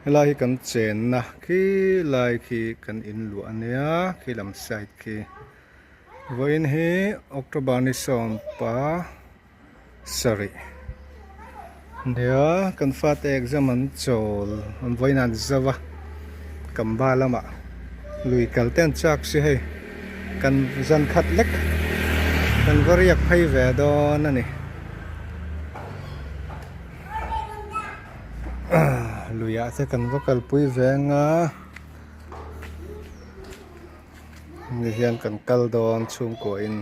Helai hi kan chenna khilai khi kan in luah ania khi lam side khi vawiin hi October ni sawmpa sarih nia kan fate exam an chawl an vawiin an zo a kamba lamah lui kal te an chak si hei kan zan khat lek kan va riak phei ve dawn a ni luiah te kan va kalpui ve anga ni hian kan kal dawn chhungkua in.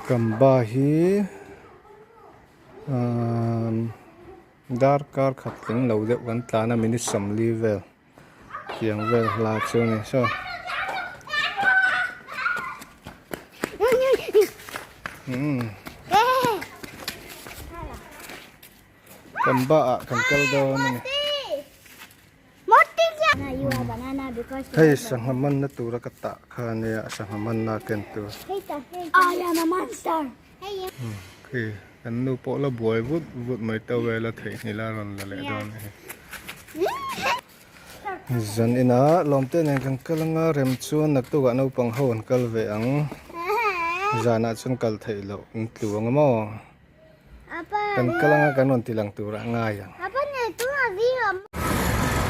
Kamba hi ahh darkar khat tling lo deuh kan tlan a minute 40 vel tiang vel hla chu a ni saw umm Kamba ah kan kal dawn a ni. Hei sangha manna tura ka tah kha ania sangha manna ken tur. Khi kan nu pawh la buai vut vut mai towel a theihnghilh a rawn la leh dawn a ni. Zan inah lawmte nen kan kal anga rem chuan naktukah naupang ho an kal ve ang. Zanah chuan kal theih loh an tlu ang maw? Kan kal anga kan rawn ti lang tur a ngai ang.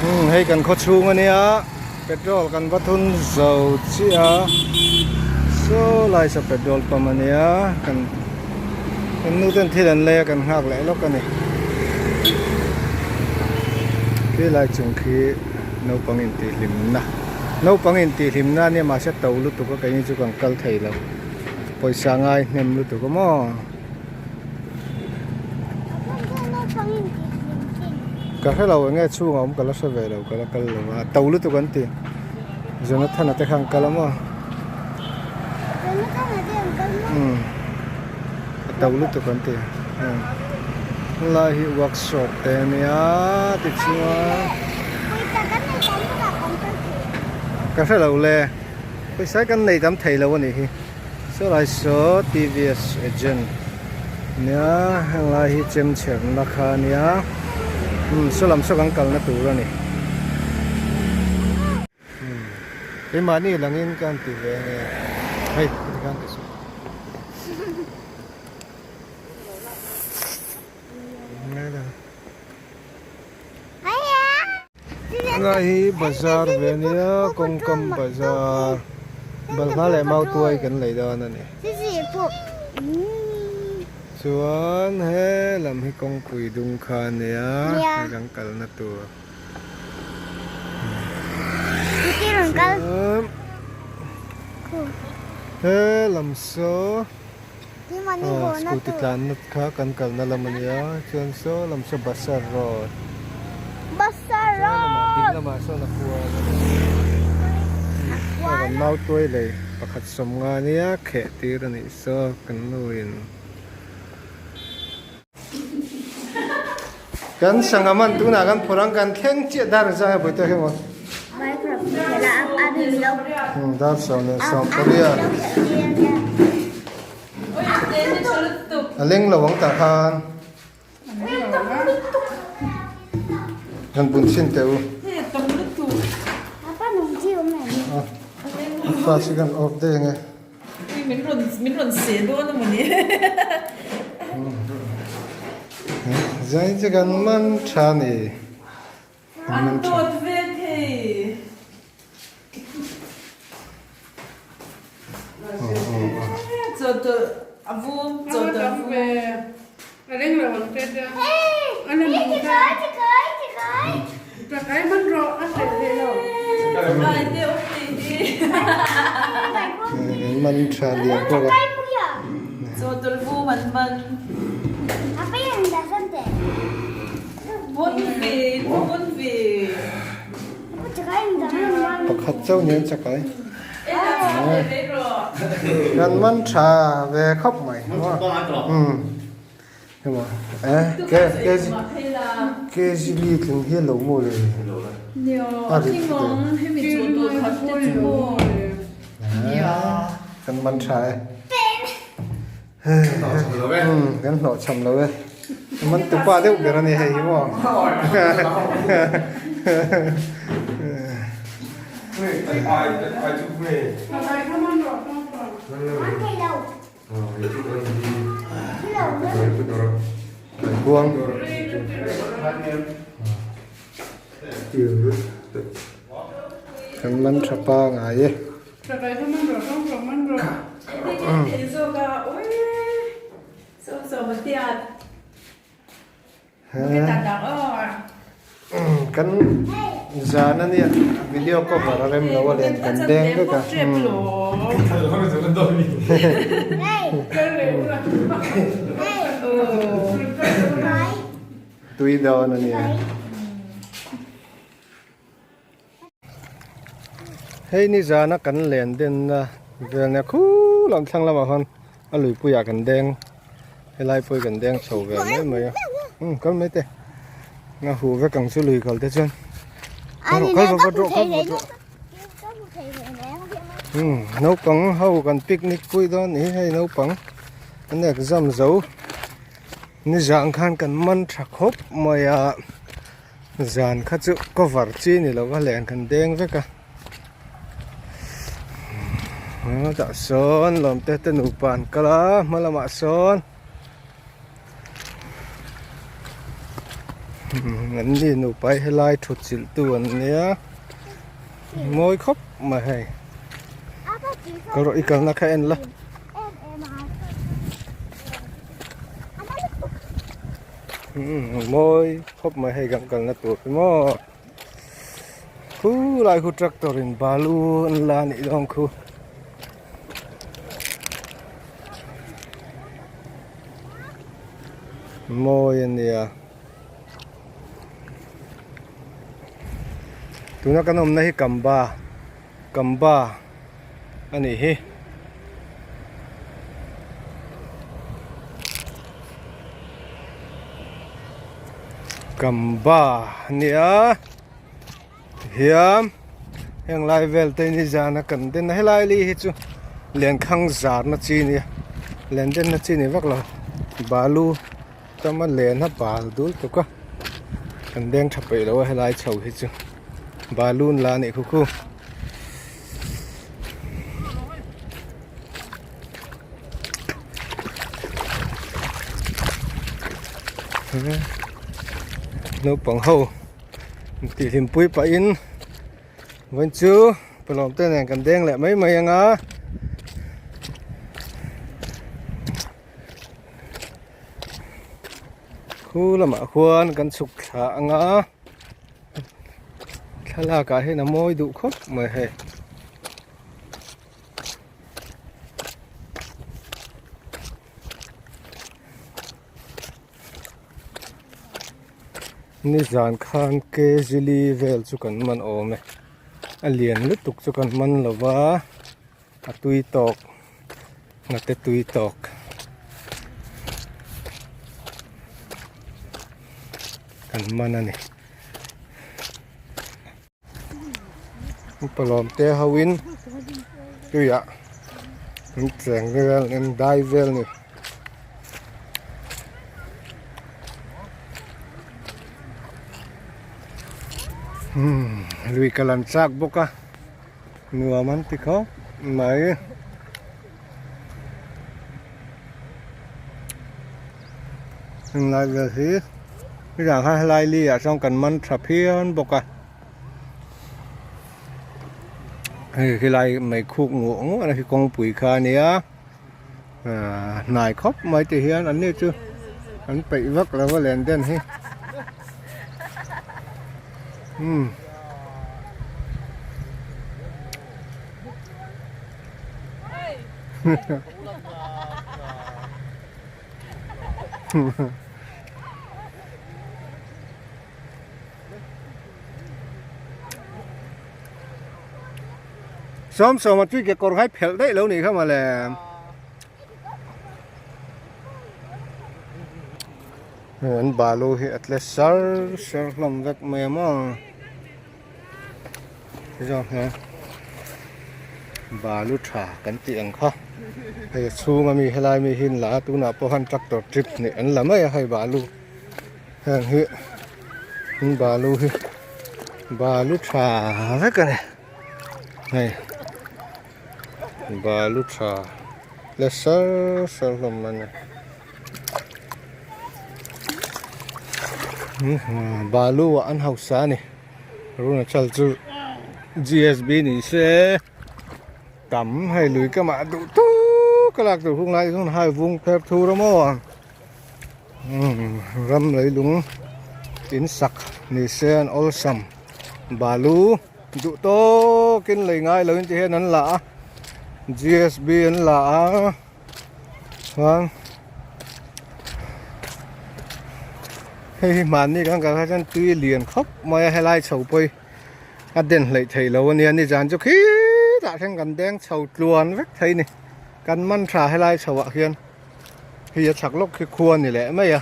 Umm hei kan khaw chhung a nia petrol kan va thun zo chiah a saw lai saw petrol pump a nia kan kan nu ten thil an lei a kan nghak leh lawk a ni khi lai chung khi naupang intihhlimna naupang intihhlimna a nia mahse to lutuk a keini chu kan kal thei lo pawisa ngai hnem lutuk a maw. Ka hre lo enge chhungah awm ka la hre ve lo ka la kal lo a to lutuk an ti Jonathan a te kha an kal a maw umm a to lutuk an ti helai hi workshop te ania tichuan ka hre lo le pawisa hi kan nei tam thei lo a nih hi. Saw lai saw TVS agent nia heng lai hi chem chherna kha ania umm saw lam saw kan kalna tur a ni umm keimahni langin ka han ti ve nge hei tikhan ti suh Helai hi bazar ve ania kawngkam bazar balhla leh mautuai kan lei dawn a ni chuan he lam hi kawngpui dung kha ania hei kan kalna tur chuan he lam saw. Aw scooty tlanna kha kan kalna lam a nia chuan saw lam saw Basar road ding lamah sawn a kual a ni saw kan mau tuai lei pakhat sawmnga ania kheh tir a nih saw kan nu in Kan sangha man tunah kan phawrh ang kan thleng chiah dar ang zang e bawihte hi maw. Dar 18 a leng lo ang tah khan kan bun chhin teh u. Flash hi kan off daih ang e. Min rawn min rawn seh dawn a mawni. Zai chu kan man tha ni. An dawt ve thei. Chawhtawlh a vum chawhtawlh a vum. Man tha lian bawk a. Pakhat chauh ni an chakai. Kan man tha ve khawp mai. Hema eh ke ke kg li tling hi lo maw le a ri thut e. Kan man tha e. Kan hlawh cham lo e. Man tupa deuh ber a ni hei hi maw. Kuang. Kan man tha pa ngai e. Kan zan a nia video cover a rem lo a len kan deng vek a. Tui dawn a nia. Hei ni zana kan len denna vel nia khu lam thlang lamah khan a luipuiah kan deng helai pawh hi kan deng chho ve mai mai a umm kal mai teh nga huh vek ang chu lui kal te chuan kal rawh kal rawh rawh kal rawh umm naupang ho kan picnic pui dawn a ni hi hei naupang an exam zo nizan khan kan man tha khawp mai a. Zan kha chu cover chi ni lo va len kan deng vek a tah sawn lawmte te nupa an kal a hma lamah sawn an ni nupa hi helai thut chilh tu an nia mawi khawp mai hei kal rawh i kalna kha en la. Mawi khawp mai hei kan kalna tur hi maw khu lai khu tractor in balu an la anih dawn khu mawi ania tuna kan awmna hi kamba kamba anih hi. Kamba ania hian heng lai vel te ni zana kan den a helai li hi chu lenkhang zarna chi ania len denna chi ni vak lo balu tama len a bal dul tuk a kan deng tha peih lo a helai chho hi chu balu an la a nih khu khu. Naupang ho tih hlim pui pahin vawiin chu palawm te nen kan deng leh mai mai ang a. Khu lamah khuan kan chhuk thla ang a. Thlalak ah hian a mawi duh khawp mai hei. Nizan khan kzili vel chu kan man awm e. A lian lutuk chu kan man lo va, a tui tawk ngate tui tawk. Kan man a ni. Upa lawm te ho in tuiah an cheng vel an dai vel a ni. Umm lui kal an chak bawk a nuam an ti khawp mai. Heng lai vel hi nizan khan helai li ah chuan kan man tha phian bawk a hei helai mei khuk nguah nguah na hi kawngpui kha a nia ahh hnai khawp mai ti hian an ni chu an peih vak lo a len den hi umm. Sawm sawm a tui kekawr khai phelh daih lo nih kha mawle. An balu hi a tle sar sar hlawm vek mai a maw. Zawk hian. Balu tha kan tih ang kha hei a chhung ami helai mi hi an la a tunah pawh khan tractor trip hnih an la mai a hei balu heng hi balu hi balu tha vek a ni hei balu tha la sar sar hlawm a ni balu ah an hausa a ni. Arunachal chu G_S_B ni se tam hei lui ka mah duh tuk a lak tur hung lai chuan hai vung pher thur a maw umm ram leilung in sak ni se an awlsam balu duh tawkin lei ngai lo in ti hian an la a G_S_B an la a. Chuan hei hi hmanni kan kal kha chuan tui lian khawp mai a helai chho pawh hi a den hleih theih lo ania nizan chu khitah thleng kan deng chho tluan vek thei a ni kan man tha helai chho ah hian hei a chhak lawk khi khua a ni leh mai a.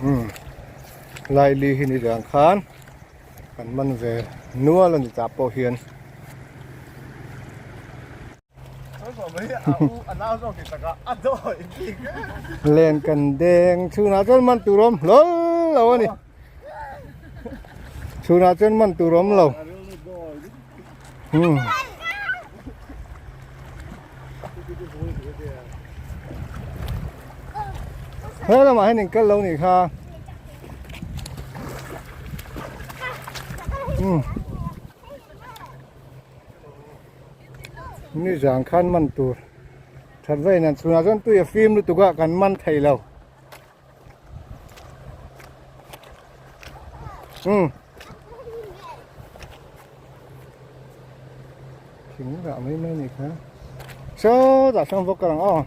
Umm laili hi ni dan khan kan man ve nual a ni tah pawh hian. Len kan deng chhunah chuan man tur awm hlawl lo a ni chhunah chuan man tur awm lo. He lamah hian in kal lo nih kha. Ni zang khan man tur that vein an chhunah chuan tui a fim lutuk a kan man thei lo. Umm thing rah mai mai ni kha sawtah sawn vawk ka lang aw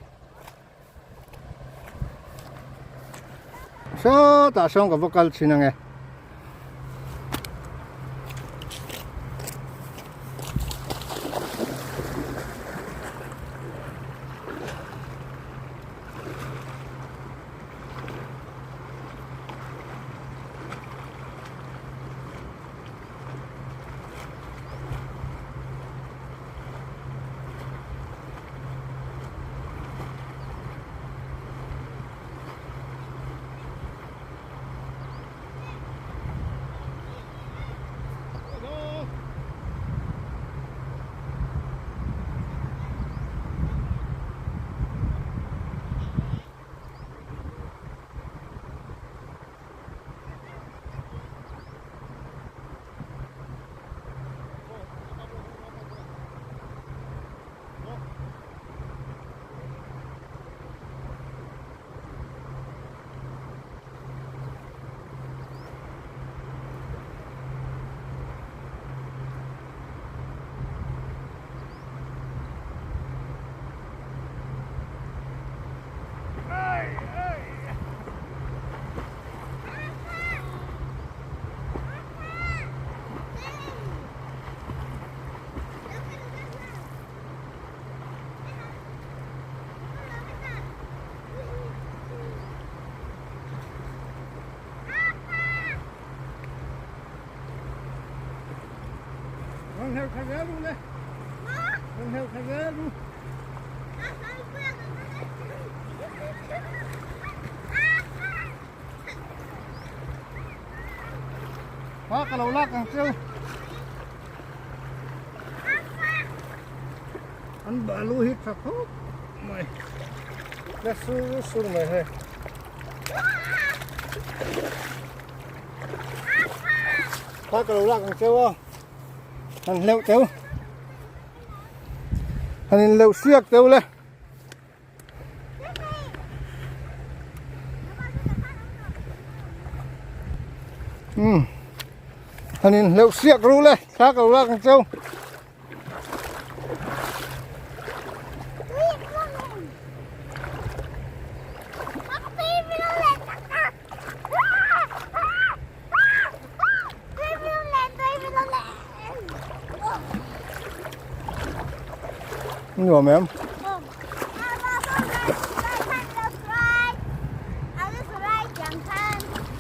sawtah sawn ka vawk kal thin ang e. Ka lo lak ang cheu an balu hi tha khawp mai la sur sur mai hei. Kha ka lo lak ang cheu a han hleuh teu han in leuh siak teu le. Um han in hleuh siak ru le thla ka lo lak ang cheu. Nuam em?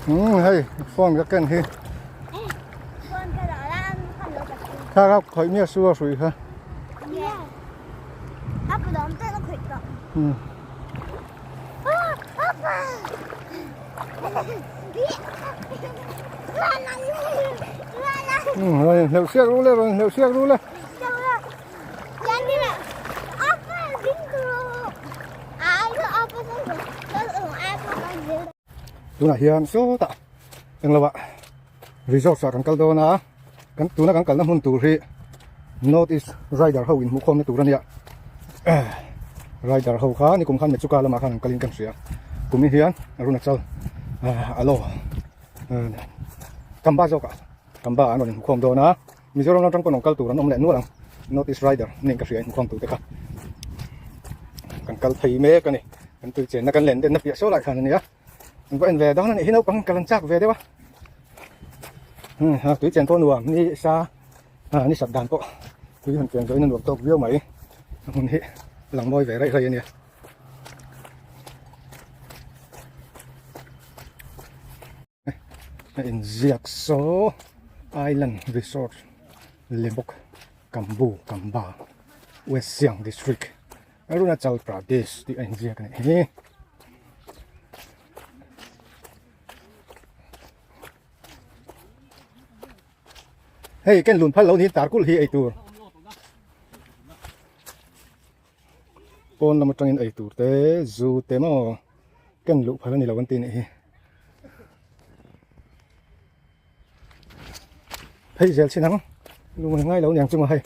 Umm hei phone ka ken hi. Kha kha khawih miah su a hrui kha. Umm. Umm rawn inhleuh siak ru le rawn inhleuh siak ru le. Tunah hian sawtah englo ah resort ah kan kal dawn a kan tuna kan kalna hmun tur hi north east rider ho inhmuhkhawmna tur a nia rider ho kha nikum khan mechuka lamah khan an kalin kan hria kumin hian Arunachal alo Kamba zawk ah Kamba an rawn inhmuhkhawm dawn a. Mizoram lam tang pawn rawn kal tur an awm leh nual ang. North East Rider nen ka hria in hmukhawm tur te kha kan kal phei mek a ni. Kan tui chenna kan len denna piah saw lai khan a nia. An va en ve dawn a nih hi naupang kal an chak ve deuh a. Hmm ha tui chen pawh nuam ni sa ha ni sat dan pawh tui han chen zawhin a nuam tawk viau mai. A hmun hi lang mawi ve raih raih a nia. A inziak saw Island Resort Lebok Kambu Kamba West Siang District Arunachal Pradesh tih a inziak a nih hi. Hei ken lun phal lo niin tar kulh hi ei tur. Pawn lam atangin ei tur te zu te maw ken luh phal a ni lo an tih nih hi. Phei zel chin ang lung ngai lo niang chunga hei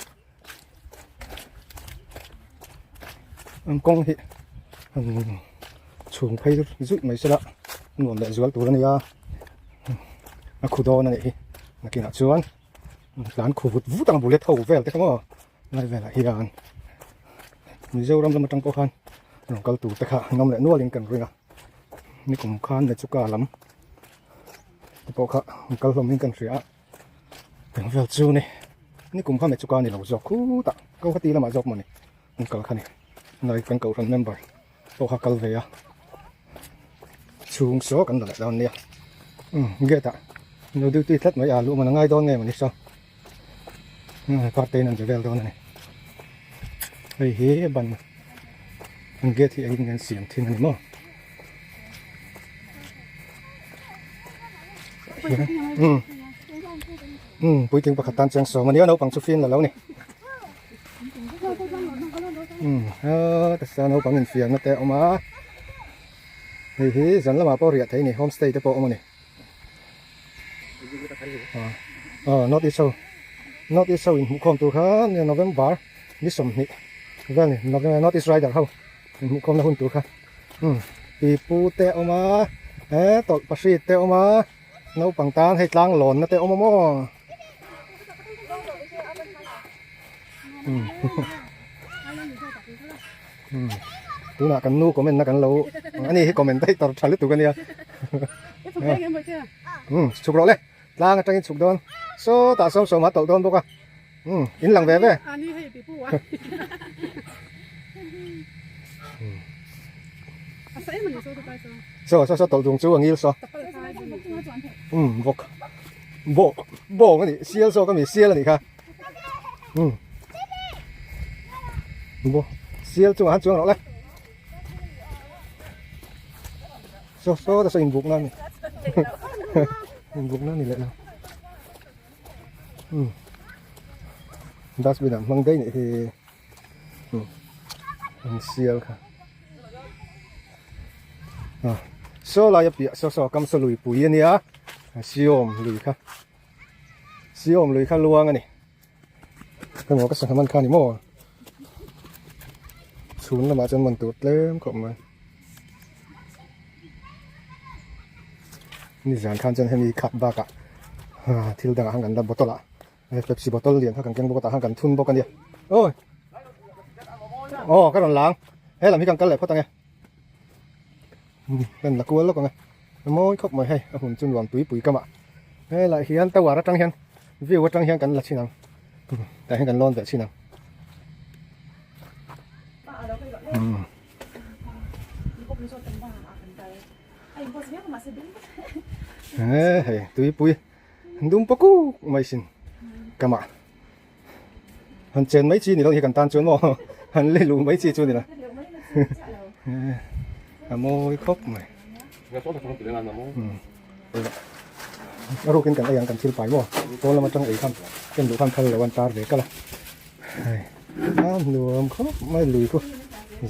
an kawng hi an chhung phei zuih mai sela nuam leh zual tur a nia a khu dawn a nih hi nakinah chuan tlan khu vut vut ang bullet ho vel te kha maw. Lai velah hian Mizoram lam atang pawh khan rawn kal tur te kha an awm leh nualin kan ring a nikum khan Mechuka lam te pawh kha an kal hlawm in kan hria a eng vel chu ni nikum kha Mechuka ni lo zawk khutah Guwahati lamah zawk mawni an kal kha ni lai kan kohhran member pawh kha kal ve a chhung saw kan la leh dawn nia umm gate ah no duty tlat mai a luh man a ngai dawn nge mawni saw. Party in an che vel dawn a ni. Hei hi ban an gate hi engin nge an siam thin a ni maw. Um um puitling pakhat tan chuan sawm a nia naupang chu fin la lo ni. Um a tasa naupang infiamna te a awm a. Hei hi zan lamah pawh riah theih a ni homestay te pawh a awm a ni. North East ho North East ho inhmuhkhawm tur kha November ni 20 vel ni North East Rider ho inhmuhkhawmna hun tur kha um pipu te a awm a he tawlh pahri te a awm a naupang tan hei tlang lawnna te a awm a maw um um tunah kan nu comment na kan lo ani hi comment daih tawr tha lutuk ania um chhuk rawh le tlang atangin chhuk dawn sawtah sawm sawm a tawlh dawn bawk a um in lang ve ve saw saw saw tawlh dung chu a ngil saw um bawk bawk bawng ani sial zawk ami sial ani kha um bo sial chungah han chuang rawh le saw saw ta saw inbuk na ani inbuk na ani leh lo um dustbin ah hmang daih nih hi um an sial kha ah saw lai a piah saw saw kam saw lui pui ania siawm lui kha Siawm lui kha luang a ni. Ka maw ka sangha man kha ni maw? Chhun lamah chuan man tur tlem khawp mai. Nizan khan chuan hemi khap bakah thil dangah khan kan la bottle ah Pepsi bottle lian kha kan keng bawk a tah khan kan thun bawk a nia. Awi! Aw ka rawn lang. He lam hi kan kal leh phawt ang e. Kan la kual lawk ang e. A mawi khawp mai hei a hmun chu nuam tuipui kam ah helai hian tower atang hian view atang hian kan la chhin ang tah hian kan lawn ve chhin ang umm He hei tuipui dum paw kuk mai sin kamah han chen mai chi ni lo hi kan tan chuan maw han le luh mai chi chu ni lo a mawi khawp mai a rukin kan ei ang kan thil pai maw pawn lam atang ei khan en duh khan phal lo an tar ve kal a hei a nuam khawp mai lui khu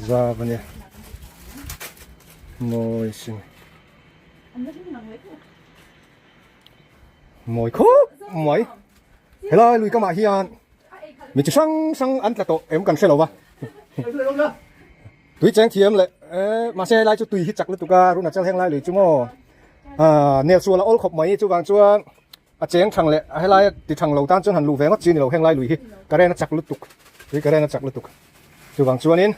zap ania mawi sin. Mawi khawp mai. Helai lui kamah hian mi chi hrang hrang an tla tawh em kan hre lo va. Tui cheng thiam leh eh mahse helai chu tui hi chak lutuk a Arunachal heng lai lui chu maw ah nel sual a awl khawp mai chuvang chuan a cheng thang leh a helai ti thang lo tan chuan han luh ve ngawt chi ni lo heng lai lui hi current a chak lutuk tui current a chak lutuk chuvang chuanin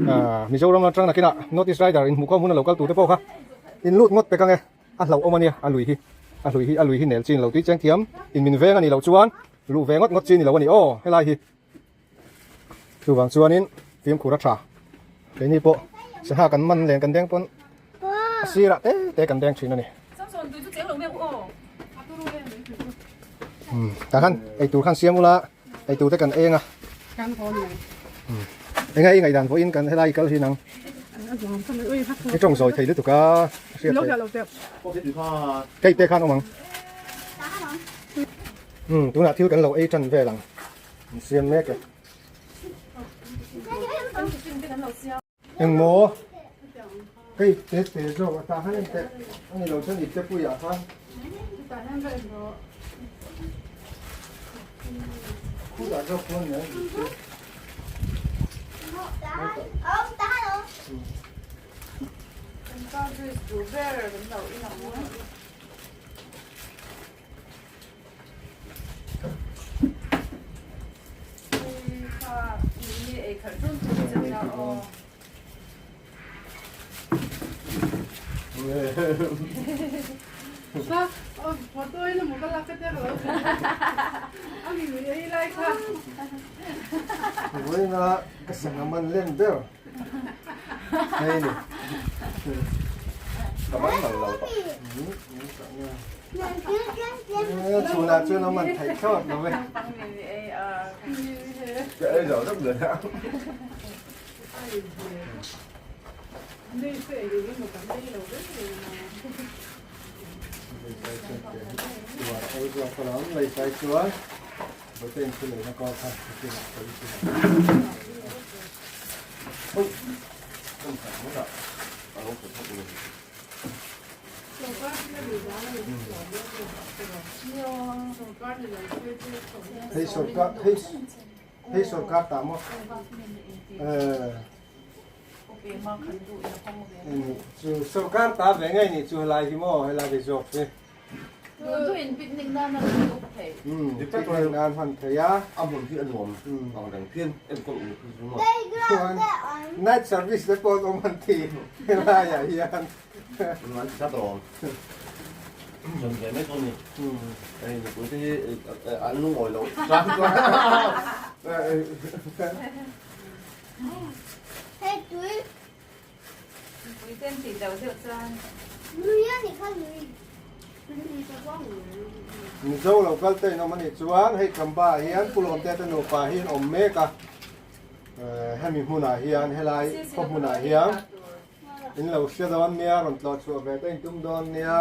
ah Mizoram atang nakinah North East Rider inhmuh khawm hun a lo kal tur te pawh kha in lut ngawt pek ange a hlauh awm ania a lui hi a lui hi a lui hi nel chi ni lo tui cheng thiam in min veng a nih loh chuan luh ve ngawt ngawt chi ni lo a ni aw helai hi chuvang chuanin fimkhur a tha keini pawh sangha kan man len kan deng pawn a sirah te te kan deng thin a ni tah khan eitur khan siam ula eitur te kan eng a eng a i ngaihdan pawhin kan helai kal hi nang i tawng zawi thei lutuk a hriat theih kei te khan awm ang tunah thil kan lo ei tan vel ang. An siam mek e. Engmaw? Hei te te zawk a tah khan en teh. A ni lo chuan ipte puiah khan. Khutah zawk chuan nen ipte. Vawiina ka sangha man lem ber hei ni. Ka man mang lo tawh. Chhunah chuan a man theih thlawt lo e. Ka ei zo deuh leh a. Lei chuan Batein thu leina kawr kha ka kinah ka ri chin Hei sorkar hei hei sorkar ta maw eh chu sorkar ta ve ngei ni chu helai hi maw helai ve zawk hi Picnic nan hman thei a. A hmun hi a nuam ang reng phian enkawl uluk hi chu maw. Chuan night service te pawh an awm an ti helaiah hian. An ti tlat alawm. Chuan ve mai dawn ni. Hei nupui te hi an lungawi lo tlang chuan. Hei tui. Nupui te an tih deuh deuh chuan. Lui a nih kha lui. Mizo lo kal te in awm a nih chuan hei Kamba ah hian Pu Lawmte te nupa hi an awm mek a, hemi hmunah hian helai khaw hmunah hian in lo hre dawn nia rawn tlawh chhuah ve te in tum dawn nia.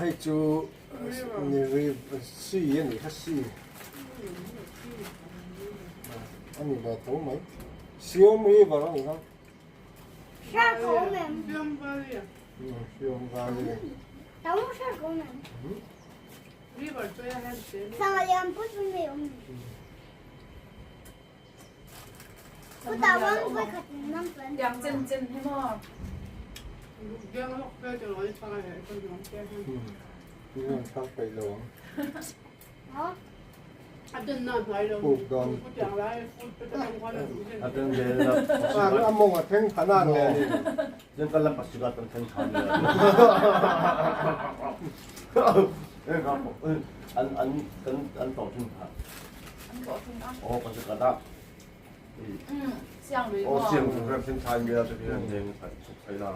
Hei chu si a nih kha si a ni ve tho mai Siam River a nih kha. Siam Valley. Tiang chen chen hi maw? A mawng a thleng phan a ni. An an an Aw siang chu rem sin thai mia chu hian leng chuk thai la.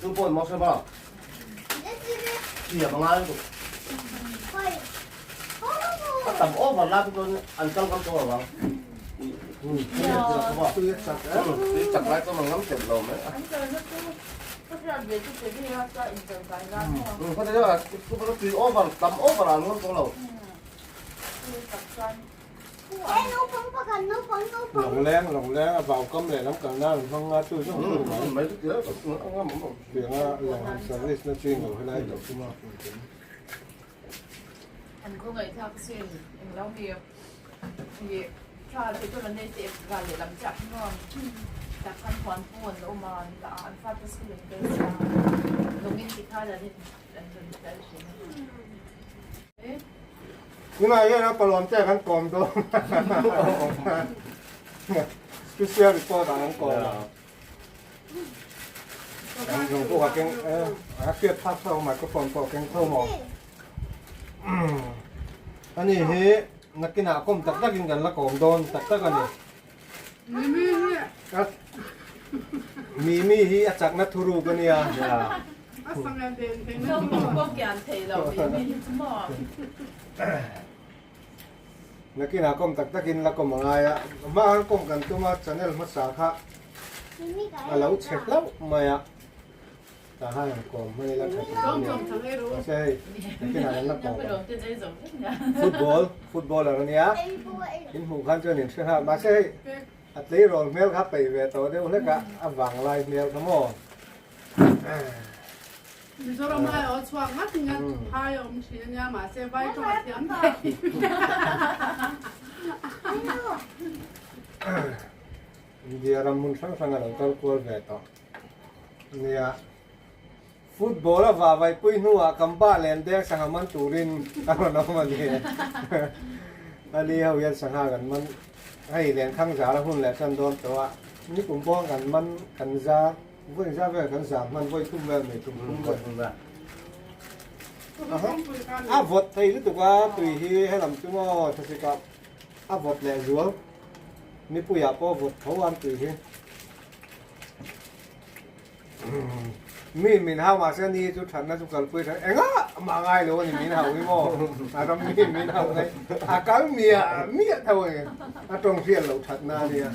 Chu pawh maw saba. Tia mangai tu. A tam over la tu chuan an kal ngam tawh lo ang. Tui chak lai chuan an ngam teuh lo mai. Tui over tam over an ngam tawh lo. Lawngleng lawngleng a vau kam leh lam kalna an hmang a chu zawng chu mai tianga lawng han service na chi lo helai lo chu ma An khawngaih thlak sin englo mi ih tha te chuan an nei teh val leh lam chiah hi maw tak khan huan pu an lo awm a an dah a an fate school an kal sia lawngin tikhan an in an rawn kal thin a. Tunah hian a palawm te kan kawm dawn. Special report ah kan kawm a. Kan zung pawh ka keng a hriat phak tho microphone pawh keng tho maw. Ani hi nakinah kawm tak takin kan la kawm dawn tak tak a ni. Mimi hi a chakna thuruk a nia. Nakinah kawm tak takin la kawm a ngai a, hma han kawm kan tum a channel hmasa kha a lo chhe hlauh mai a. Tah hian an kawm hman ila tha tur a nia. Mahse hei nakinah kan la kawm ang. Football footballer a nia. In hmuh khan chuan in hre nghal. Mahse hei a tleirawl hmel kha peih ve tawh deuh hlek a, a vang lai hmel kha maw. Mizoram lai aw chhuak ngat ngat phai a awm thin a nia mahse vai tawng a thiam thei. India ram hmun hrang hrang a lo kal kual ve tawh. Nia, football a vahvaihpui hnuah kan ba len deng sangha man turin a rawn awm a ni. Ali ho hian sangha kan man hei lenkhang zar a hun leh tan dawn tawh a, nikum pawh kan man kan za vawi za vel kan zar hman vawi thum vel mai tum thum vel. A vawt thei lutuk a tui hi helam chu maw thasik ah a vawt leh zual nipuiah pawh vawt tho an tui hi. Mi min hau mahse ni chu thatna chu kalpui tha engah mah ngai lo a ni min hau hi maw a ram mi min hau ngai a kal miah miah tho a ni a tawng hriat loh thatna a nia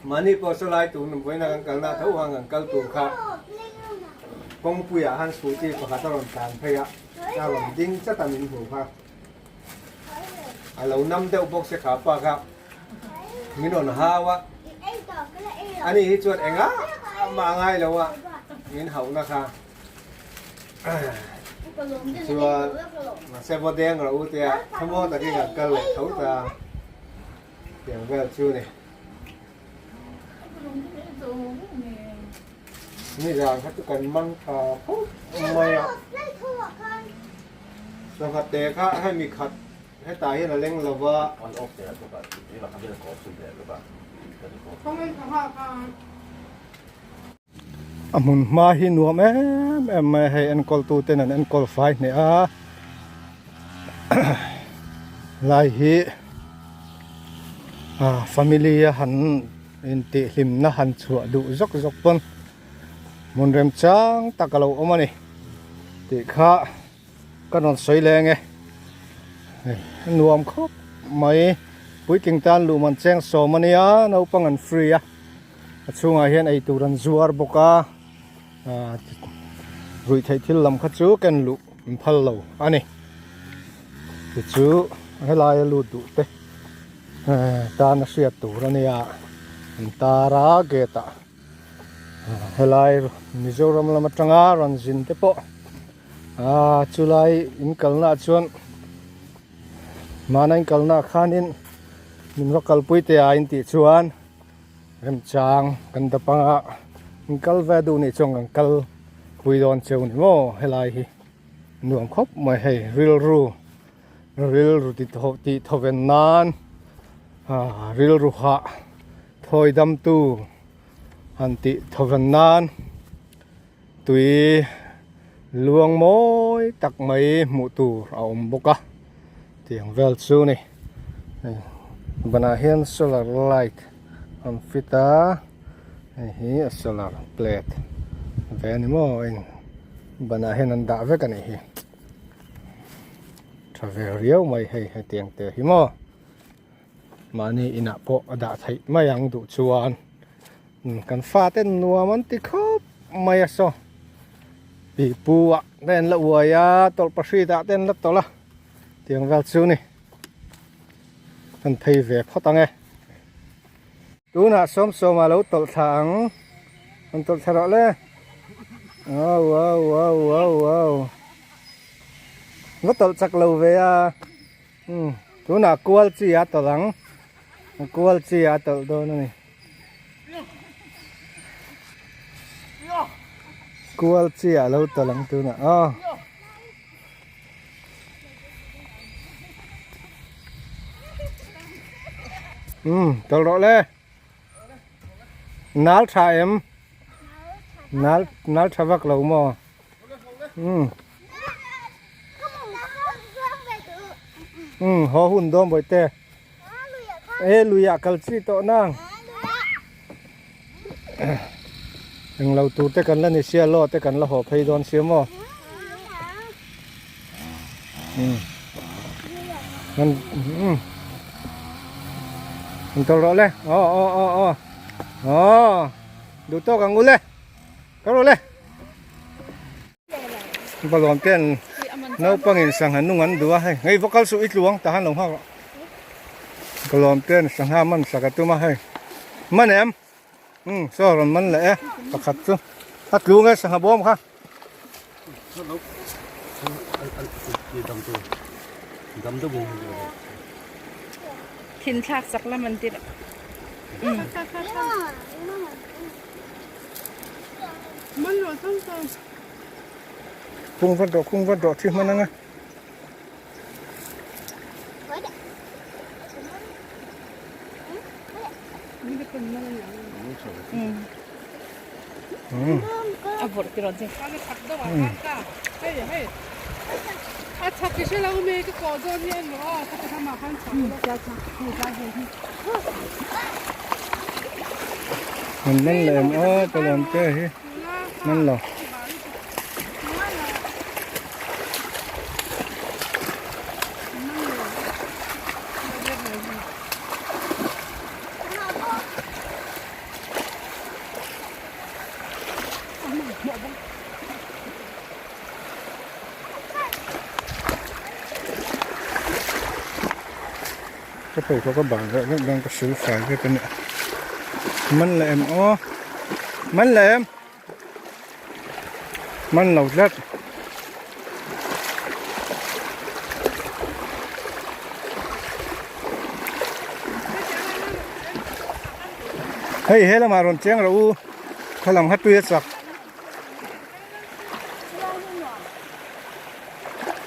mahni pawh sawlai tur vawiina kan kalna tho ang kan kal tur kha kawngpuiah han scooty pakhat a rawn tlan phei a a rawn ding chat a min hmuh kha a lo nam deuh bawk se kha pa kha. Min rawn hau a, ani hi chuan engah mah ngai lo a min hauhna kha. Chuan mahse vaw deng rawh u tia thlamuang takin kan kal leh tho ta tiang vel chu ni. Nizan kha chu kan mang tha phawt mai a. Sangha te kha hemi khat Hetah hian a leng lo va. A hmun hma hi nuam em em mai a hei enkawl tu ten an enkawl fai hneh a lai hi ah family a han intih hlimna han chhuah duh zawk zawk pawn hmun remchang tak a lo awm a ni tih kha. Ka rawn sawi leng e, hei a nuam khawp mai, puitling tan luh man cheng sawm a nia naupang an free a, a chhungah hian eitur an zuar bawk a, ah ruih theih thil lam kha chu ken luh an phal lo a ni, tichu helai a lut duh te tan a hriat tur a nia an tar a gate ah helai Mizoram lam atanga rawn zin te pawh. Aaa chulai in kalna ah chuan mahna in kalna ah khanin min va kalpui teh a in tih chuan remchang kan dap anga in kal ve duh nih chuan kan kal pui dawn cheu ni maw helai hi. Nuam khawp mai hei rilru rilru ti thaw tih thawven nan ah rilru hah thawi dam tu han tih thawven nan tui luang mawi tak mai hmuh tur a awm bawk a tiang vel chu ni hei banah hian solar light an fit a hei hi a solar plate ve a ni maw eng banah hian an dah vek a nih hi tha ve riau mai hei hetiang te hi maw mahni inah pawh a dah theih mai ang duh chuan kan fate nuam an ti khawp mai a saw pipu ah te an la uai a tawlhpahrit ah te an la tawlh a tiang vel chu ni kan phei ve phawt ang e tunah sawm sawm ah lo tawlh thla ang an tawlh thla rawh le au au au au au va tawlh chak lo ve a umm tunah kual chi a tawlh ang kual chi a tawlh dawn a ni kual chi ah lo tawlh ang tunah aw. Umm tawlh rawh le nal tha em nal nal tha vak lo maw umm umm haw hun dawn bawihte e lui ah kal chi tawh nang englo tur te kan la ni sia law te kan la haw phei dawn sia maw umm umm an tawlh rawh le aw aw aw aw aw duh tawk ang u le ka rawh le Balawm ten naupangin sangha nung an duh a hei hei va kal suh i tluang tah han lo nghak rawh Balawm ten sangha man sak a tum a hei man em umm saw rawn man leh e pakhat chu a tlu nge sangha bawm kha Thin thlak sak lam an ti Kung vat rawh kung vat rawh thi hman anga. An man leh em aw palawm te hi man lo. Ka pheikhawk a bang vek vek dawn ka sil fai vek a nia man leh em aw man leh em man lo tlat. Hei he lamah rawn cheng rawh u khaw lam kha tui a chak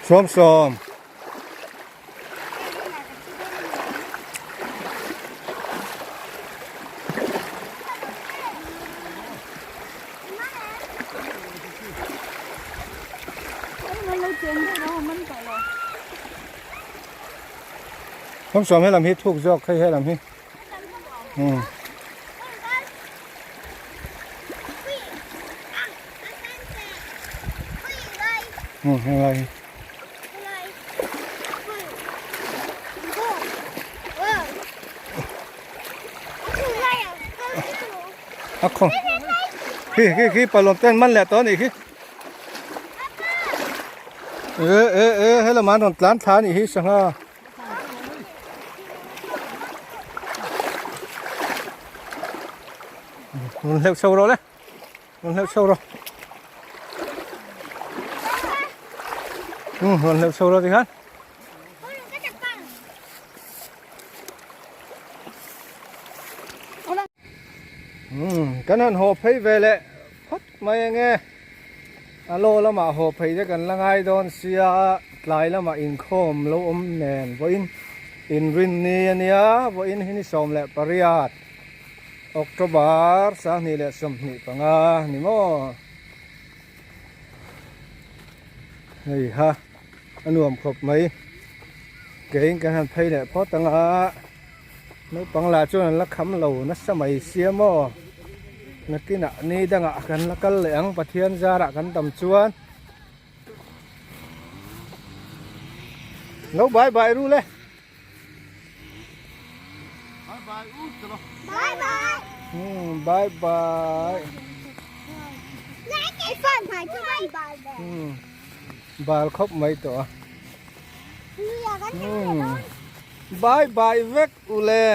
sawm sawm. Sawm sawm helam hi thuk zawk hei helam hi. Um. Um helai hi. A khaw khi khi khi palawm ten man leh tawh a nih khi e e e helama an rawn tlan thla a nih hi sangha. Rawn hleuh chho rawh le rawn hleuh chho rawh rawn hleuh chho rawh tikhan kan han haw phei ve leh phawt mai enge. A law lamah haw phei te kan la ngai dawn sia tlai lamah inkhawm lo awm nen vawiin inrinni a nia vawiin hi ni 18 October 2025 ni maw hei ha a nuam khawp mai keiin kan han phei leh phawt ang a. Naupang lah chuan an la kham lo nasa mai sia maw nakinah ni dangah kan la kal leh ang Pathian zarah kan tam chuan lo bye bye ru le Bye bye u chalo Bye bye. Bye bye bal khawp mai tawh a. Bye bye vek ule.